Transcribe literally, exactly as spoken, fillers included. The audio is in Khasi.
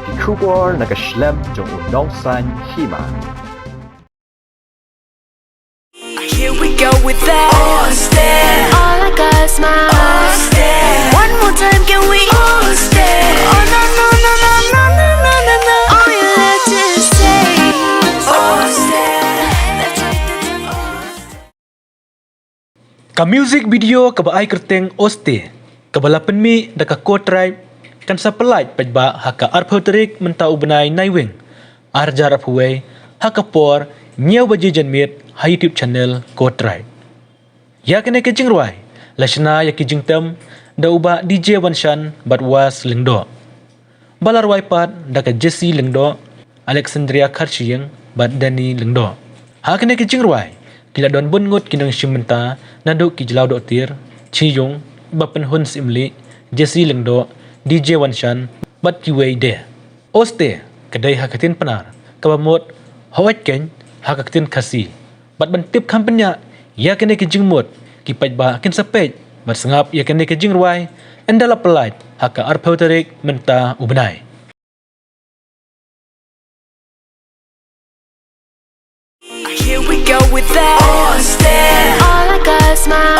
Ki khubor na ka shlem jong u nongsan hima. Here we go with that. Oste. All I got is my Oste. One more time, can we? Oste. Oh no no no no no no no no no. All you have to say. Oste. That's right, that's right. Ka music video kaba ai kyrteng Oste, kaba la pynmih da ka Ko Tribe, kan sa pyllait paidbah ha ka arphew tarik mynta u bnai Naiwieng, ar hajar arphew wei, ha ka por hynñiew baje janmiet ha YouTube channel Ko Tribe. Ïa kane ka jingrwai la shna ïa ki jingtem da u Bah D J Wanshan bad Was Lyngdoh. Ba la rwai pat da ka Jessie Lyngdoh, Alexandria Kharshiing bad Danny Lyngdoh. Ha kane ka jingrwai ki la don bun ngut ki nongshim bynta naduh ki Jlawdohtir, Chiyung, Bah Pynhun Syiemlieh, Jessie Lyngdoh, D J Wanshan bad kiwei de. Oste ka dei ha ka ktien Pnar kaba mut hooid keiñ ha ka ktien Khasi. Bad ban tip kham bniah ïa kane ka jingmut, ki paidbah kin sa peit bad sngap ïa kane ka jingrwai ynda la pyllait ha ka arphew tarik mynta u bnai. Here we go with that. Oste. All I got is my